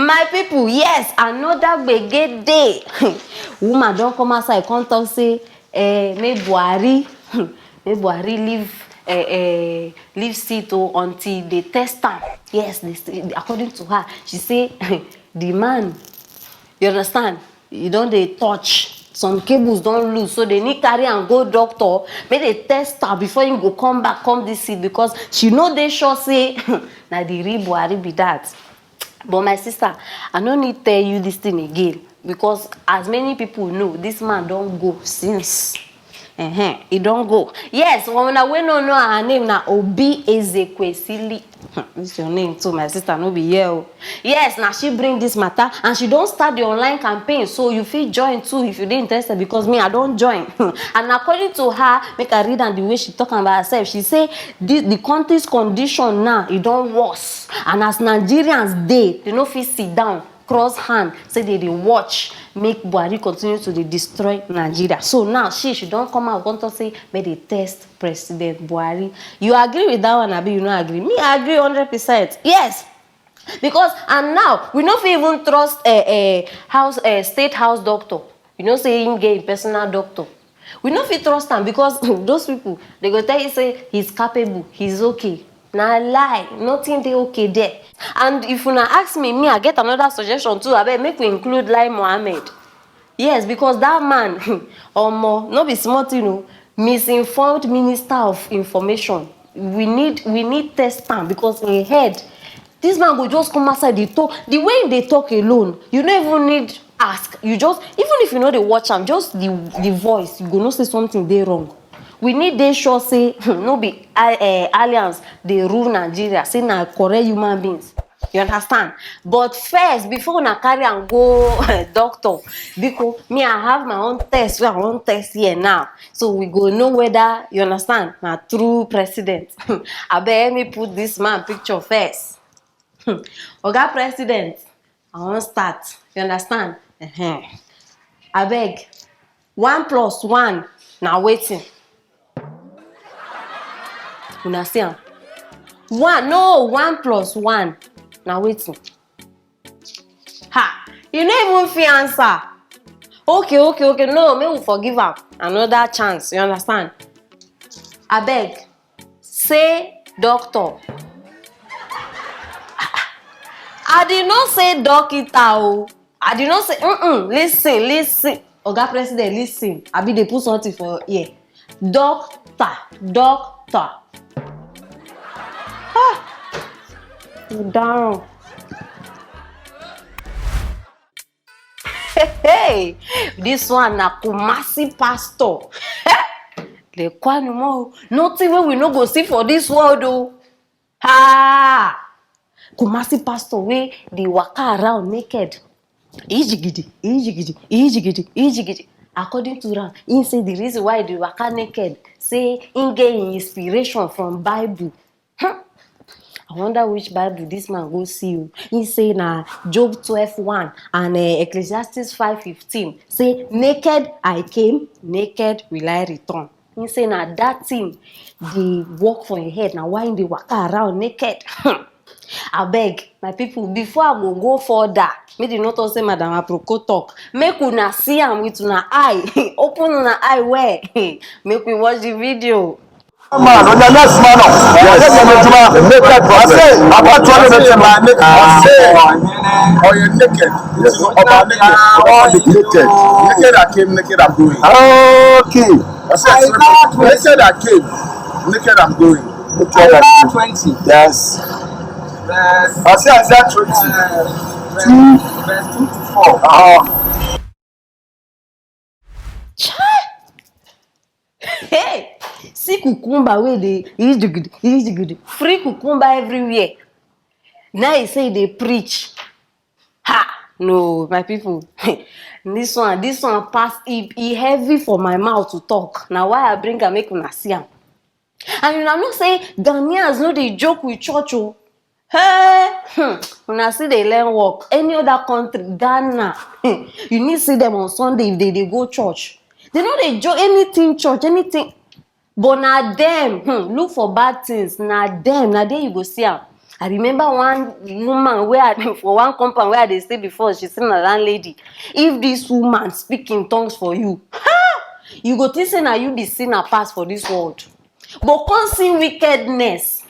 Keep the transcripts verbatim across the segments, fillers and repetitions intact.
My people, yes, another gbege dey. Woman don come outside, come talk say, eh, make Buhari, make Buhari leave, eh, eh, leave seat o, until they test am. Yes, they say, according to her, she say, the man, you understand, e don dey touch. Some cables don loose, so they need carry am go doctor, make they test am before he go come back, come this seat, because she no dey sure say na the real Buhari be that. But my sister, I no need tell you this thing again, because as many people know, this man don go since. Uh-huh. He don go. Yes, for una wey no know, her name na Obi Ezekwesili. Hmm, this your name too, my sister, no be here o. Yes, na she bring this matter, and she don start the online campaign, so you fit join too if you dey interested, because me, I don join. And according to her, make I read am the way she talk am by herself. She say the, the country's condition now, e don worse, and as Nigerians dey, they no fit sit down cross hand say they dey watch make Buhari continue to dey destroy Nigeria. So now she, she don come out come talk say make they test President Buhari. You agree with that one, abi you no agree? Me, I agree hundred percent. Yes. Because, and now we no fit even trust, eh, eh, house, eh, state house doctor. You know say him get him personal doctor. We no fit trust am, because those people, they go tell you say he's capable, he's okay. Na lie, nothing dey okay there. And if una ask me, me, I get another suggestion too. Abeg, make we include Lai Mohammed. Yes, because that man, omo, no be small thing o. Misinformed minister of information. We need, we need test am, because in head, this man go just come outside dey talk. The way he dey talk alone, you no even need ask. You just, even if you no dey watch am, just the, the voice, you go know say something dey wrong. We need dey sure say no be, eh, alliance dey rule Nigeria, say na correct human beings. You understand? But first, before una carry am go doctor, because me, I have my own test wey I wan test here now. So we go know whether, you understand, na true president. Abeg, help me put this man picture first. Oga President, I wan start. You understand? Uh-huh. Abeg, one plus one na wetin? Una see am? One, no, one plus one na wetin? Ha! You no even fit answer. Okay, okay, okay. No, make we forgive am another chance. You understand? Abeg, say doctor. I did not say dokita o. I did not say, mm-mm, listen, listen. Oga President, listen. Abi dey put something for ear. Doctor, doctor. Ah! Ọ̀daràn. Hey, this one na Kumasi pastor. Lekwanumo, nothing wey we no go see for this world o. Ha! Kumasi pastor wey dey waka around naked. Ijigidi, ijigidi, ijigidi, ijigidi. According to am, he say the reason why he dey waka naked, say he get him inspiration from Bible. Hmm. I wonder which Bible this man go see o. He say na Job twelve one and, eh, Ecclesiastes five fifteen. Say, "Naked I came, naked will I return." He say na that thing dey work for him head. Na why he dey waka around naked. Hmm. Abeg, my people, before I go go further, make you no talk say Madam Aproko talk. Make una see am with una eye. Open una eye well. Make we watch the video. Man, on the next man up. Yes. Yes, yes, yes. Naked. I say, about twenty minutes, man, naked. I say, oh, you're naked. Yes. About naked. Naked. Naked I came, naked I'm going. Okay. I say, naked I came, naked I'm going. Naked I came. Twenty. Yes. Verse, I say, Isaiah twenty. Uh, verse two to four. Uh-huh. Chai! Hey! See cucumber wey dey ijigidi, ijigidi. Free cucumber everywhere. Now he say he dey preach. Ha! No, my people. This one, this one pass, e, e heavy for my mouth to talk. Na why I bring am make una see am. And una know say Ghanaians no dey joke with church o. Hey, hmm, una still dey learn work. Any other country, Ghana, hmm, you need see them on Sunday if they dey go church. They no dey joke anything church, anything. But na them, hmm, look for bad things. Na them, na there you go see am. I remember one woman wey I for one compound wey I dey stay before, she say na landlady. If this woman speak in tongues for you, ha! You go think say na you be sinner pass for this world. But come see wickedness.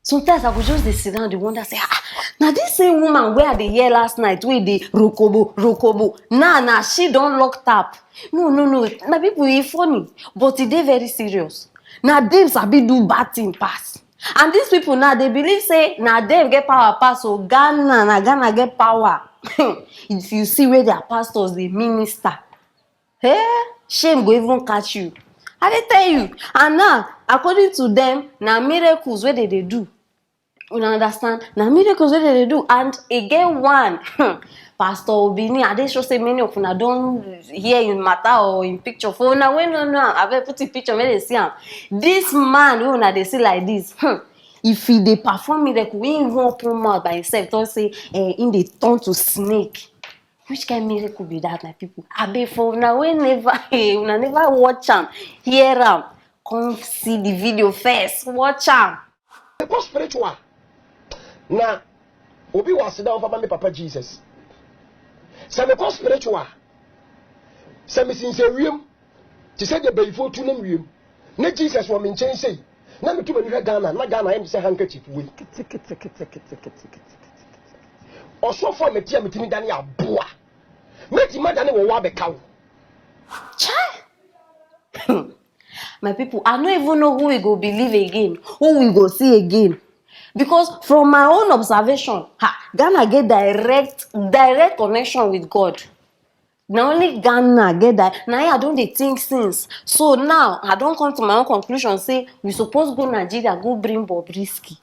Sometimes I go just dey sit down dey wonder say, ah, na this same woman wey I dey hear last night wey dey rokobo rokobo, now na she don lock tap. No, no, no, my people, e funny, but e dey very serious. Na dem sabi do bad thing pass. And these people now, they believe say na dem get power pass. So Ghana, na Ghana get power. If you see where their pastors dey minister, hey, shame go even catch you. I dey tell you. And now, according to them, na miracles wey they dey do. Una understand? Na miracles wey they dey do. And e get one, Pastor Obini, I dey sure say many of una don hear im matter or im picture. For una wey no know am, abeg put im picture make dem see am. This man wey una dey see like this, hmm, if he dey perform miracle, he even open mouth by himself, talk say, eh, he dey turn to snake. Which kind miracle be that, my people? Abeg, for una wey never, una never watch am, hear am, come see the video first, watch am. Mekɔ spiritual na obi wɔ aseda ɔfa ma me papa Jesus. Sɛ mekɔ spiritual, sɛ mesinsɛ wiem te sɛ deɛ bayifoɔ tu nam wiem, na Jesus wɔ me nkyɛn sei, na metu m'ani hwɛ Ghana, na Ghana ayɛ me sɛ handkerchief wei. Ɔsɔfo a mete a metumi dane aboa, mɛtumi adane wɔ wɔ abɛka wo. My people, I no even know who we go believe again, who we go see again. Because from my own observation, ha, Ghana get direct direct connection with God. Na only Ghana get that. Na I don dey think since. So now I don come to my own conclusion say we suppose go Nigeria go bring Bobrisky.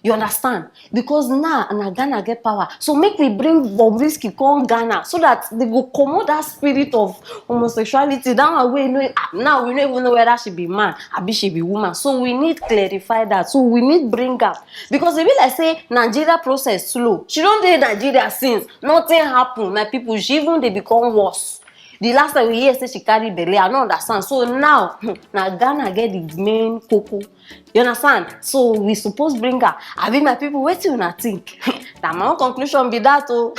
You understand? Because now na Ghana get power. So make we bring Bobrisky come Ghana so that they go comot that spirit of homosexuality. That one wey no, ah, now we no even know whether she be man abi she be woman. So we need clarify that. So we need bring am. Because e be like say Nigeria process slow. She don dey Nigeria since. Nothing happen. My people, she even dey become worse. The last time we hear say she carry belle, I no understand. So now, na Ghana get the main koko. You understand? So we suppose bring her. Abi, my people, wetin una think? Na my own conclusion be that o.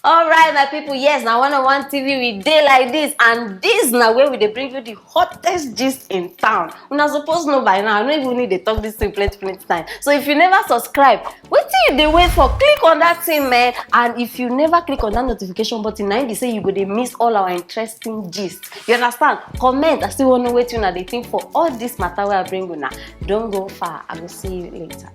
Alright, my people, yes, na one oh one T V we dey like this, and this na where we dey bring you the hottest gist in town. Una suppose know by now, I no even need dey talk this thing plenty plenty time. So if you never subscribe, wetin you dey wait for? Click on that thing, man. And if you never click on that notification button, na im be say you go dey miss all our interesting gist. You understand? Comment, I still wan know wetin una dey think for all this matter wey I bring una. Don go far, I go see you later.